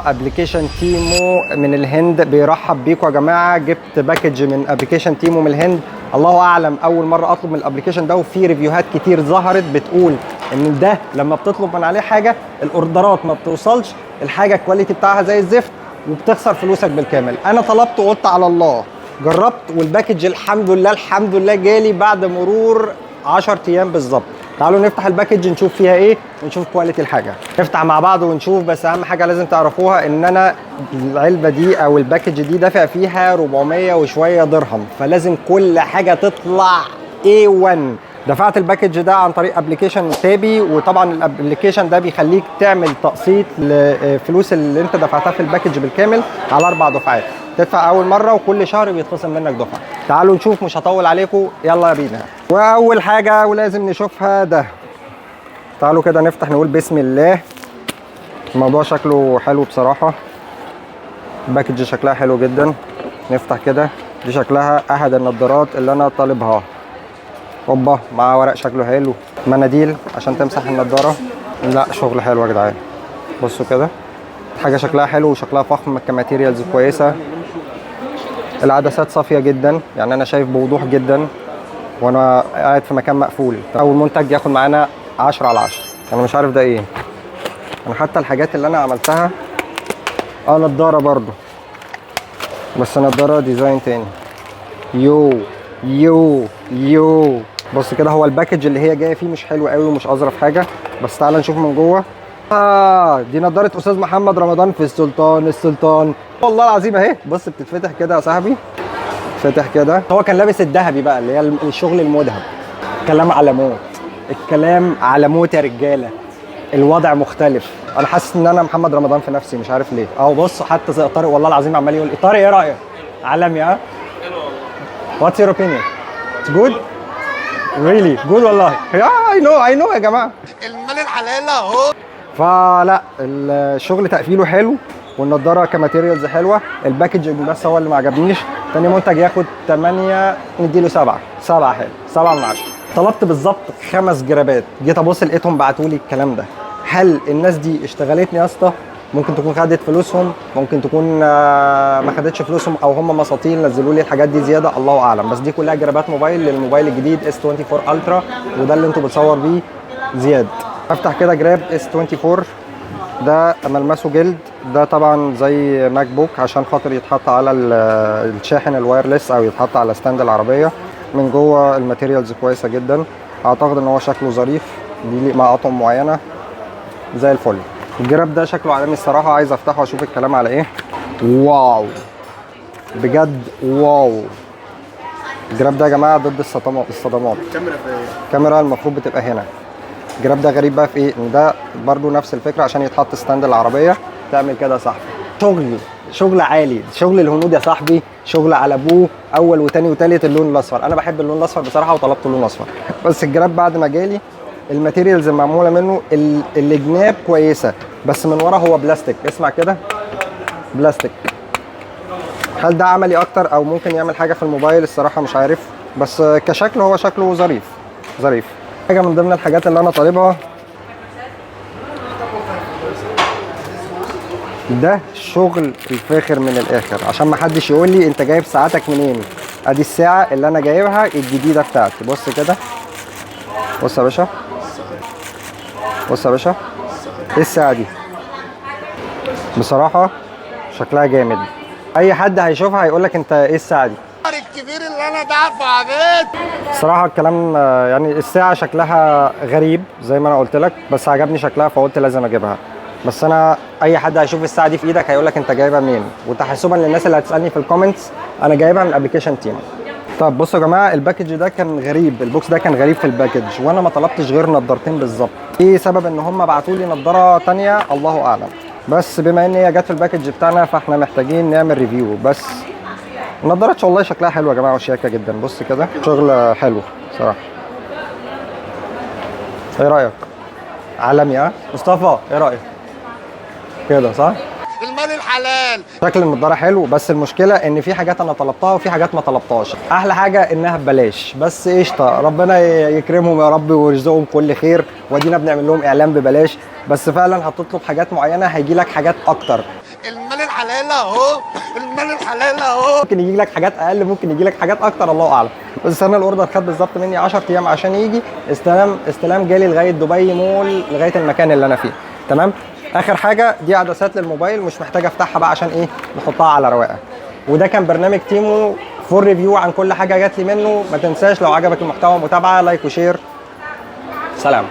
application Temu من الهند بيرحب بيكم يا جماعه. جبت package من application Temu من الهند، الله اعلم، اول مرة اطلب من ال application ده، وفي review هات كتير ظهرت بتقول ان ده لما بتطلب من عليه حاجة ال order ات ما بتوصلش، الحاجة ال quality بتاعها زي الزفت وبتخسر فلوسك بالكامل. انا طلبت وقلت على الله، جربت، وال package الحمد لله الحمد لله جالي بعد مرور 10 ايام بالظبط. تعالوا نفتح ال package نشوف فيها ايه ونشوف quality الحاجه. نفتح مع بعض ونشوف. بس اهم حاجة لازم تعرفوها ان انا العلبة دي او ال package دي دافع فيها 400 وشوية درهم، فلازم كل حاجة تطلع A1. دفعت ال package ده عن طريق application Tabby، وطبعا ال application ده بيخليك تعمل تقسيط لفلوس اللي انت دفعتها في ال package بالكامل على اربع دفعات، تدفع اول مرة وكل شهر بيتخصم منك دفعه. تعالوا نشوف، مش هطول عليكم، يلا بينا. واول حاجة ولازم نشوفها ده، تعالوا كده نفتح نقول بسم الله. الموضوع شكله حلو بصراحه، ال package شكلها حلو جدا. نفتح كده، دي شكلها احد النضارات اللي انا طالبها. اوبا، مع ورق شكله حلو، مناديل عشان تمسح النضاره. لا شغل حلو يا جدعان، بصوا كده حاجة شكلها حلو وشكلها فخم، ك materials كويسه، العدسات صافية جدا، يعني انا شايف بوضوح جدا وانا قاعد في مكان مقفول. اول منتج ياخد معانا 10 على 10. انا مش عارف ده ايه، انا حتى الحاجات اللي انا عملتها نضاره برضو، بس نضاره design تاني. yo yo yo، بص كده، هو ال package اللي هي جاية فيه مش حلو قوي ومش اظرف حاجه، بس تعالى نشوف من جوه. دي نضاره استاذ محمد رمضان في السلطان السلطان، والله العظيم اهي. بص بتتفتح كده يا صاحبي، فتح كده. هو كان لابس الذهبي بقى اللي هي الشغل المذهب. كلام على موت، الكلام على موت يا رجاله، الوضع مختلف. انا حاسس ان انا محمد رمضان في نفسي، مش عارف ليه. اهو بص، حتى زي طارق والله العظيم عمال يقول طارق ايه رايك؟ عالمي. ها، what's your opinion؟ It's good؟ Really good والله. Yeah، I know، I know يا جماعه. المال الحلال اهو. فلا الشغل تقفيله حلو والنضاره ك materials حلوه، ال packaging بس هو اللي ما عجبنيش. تاني منتج ياخد 8، نديله 7، 7 حلو، 7 من 10. طلبت بالظبط خمس جرابات، جيت ابص لقيتهم بعتوا لي الكلام ده. هل الناس دي اشتغلتني يا اسطى؟ ممكن تكون خدت فلوسهم، ممكن تكون ما خدتش فلوسهم، او هم مساطيل نزلوا لي الحاجات دي زياده، الله اعلم. بس دي كلها جرابات موبايل للموبايل الجديد S24 Ultra، وده اللي انتوا بتصور بيه زياد. افتح كده جراب S24، ده ملمسه جلد، ده طبعا زي MacBook عشان خاطر يتحط على الشاحن ال wireless او يتحط على stand العربيه. من جوه ال materials كويسة جدا، اعتقد ان هو شكله ظريف، بيليق مع اطقم معينه، زي الفل. الجراب ده شكله عالمي الصراحه، عايز افتحه واشوف الكلام على ايه. wow، بجد wow. الجراب ده يا جماعة ضد الصدمات الصدمات. الكاميرا في الكاميرا المفروض بتبقى هنا. الجراب ده غريب بقى في ايه؟ ان ده برضو نفس الفكرة عشان يتحط stand العربيه، تعمل كده يا صاحبي. شغل شغل عالي، شغل الهنود يا صاحبي، شغل على ابوه. اول وتاني وتالت اللون الاصفر، انا بحب اللون الاصفر بصراحة وطلبت اللون الاصفر. بس الجراب بعد ما جالي ال materials المعموله منه الجناب كويسه، بس من ورا هو بلاستيك. اسمع كده، بلاستيك. هل ده عملي اكتر او ممكن يعمل حاجة في الموبايل؟ الصراحة مش عارف، بس كشكل هو شكله ظريف ظريف. حاجة من ضمن الحاجات اللي انا طالبها، ده شغل الفاخر من الاخر، عشان ما حدش يقول لي انت جايب ساعتك منين. ادي الساعة اللي انا جايبها الجديدة بتاعتي. بص كده، بص يا باشا، بص يا باشا، ايه الساعة دي؟ بصراحة شكلها جامد، اي حد هيشوفها هيقول لك انت ايه الساعة دي؟ الكبير اللي انا دافع بيت. الصراحة الكلام يعني الساعة شكلها غريب زي ما انا قلت لك، بس عجبني شكلها فقلت لازم اجيبها. بس انا اي حد هيشوف الساعة دي في ايدك هيقول لك انت جايبها منين. وتحسبا للناس اللي هتسالني في ال comments، انا جايبها من application Temu. طب بصوا يا جماعه، ال package ده كان غريب، ال box ده كان غريب في ال package، وانا ما طلبتش غير نضارتين بالظبط. ايه سبب ان هم بعتوا لي نضاره تانية؟ الله اعلم. بس بما ان هي جت في ال package بتاعنا فاحنا محتاجين نعمل review. بس النضارات والله شكلها حلو يا جماعة وشياكه جدا. بص كده، شغل حلو صراحة. ايه رايك؟ عالمي. ها مصطفى، ايه رايك؟ كده صح؟ المال الحلال. الحلال. شكل النضارة حلو، بس المشكلة ان في حاجات انا طلبتها وفي حاجات ما طلبتهاش. احلى حاجة انها ببلاش، بس قشطه، ربنا يكرمهم يا رب ويرزقهم كل خير، وادينا بنعمل لهم اعلان ببلاش. بس فعلا هتطلب حاجات معينة هيجي لك حاجات اكتر. المال الحلال اهو، المال الحلال اهو. ممكن يجي لك حاجات اقل، ممكن يجي لك حاجات اكتر، الله اعلم. بس انا ال order خد بالظبط مني 10 ايام عشان يجي استلام جالي لغاية دبي مول، لغاية المكان اللي انا فيه. تمام. اخر حاجة دي عدسات للموبايل، مش محتاج افتحها بقى عشان ايه، نحطها على رواقه. وده كان برنامج تيمو، full review عن كل حاجة جات لي منه. ما تنساش لو عجبك المحتوى متابعه، like و share. سلام.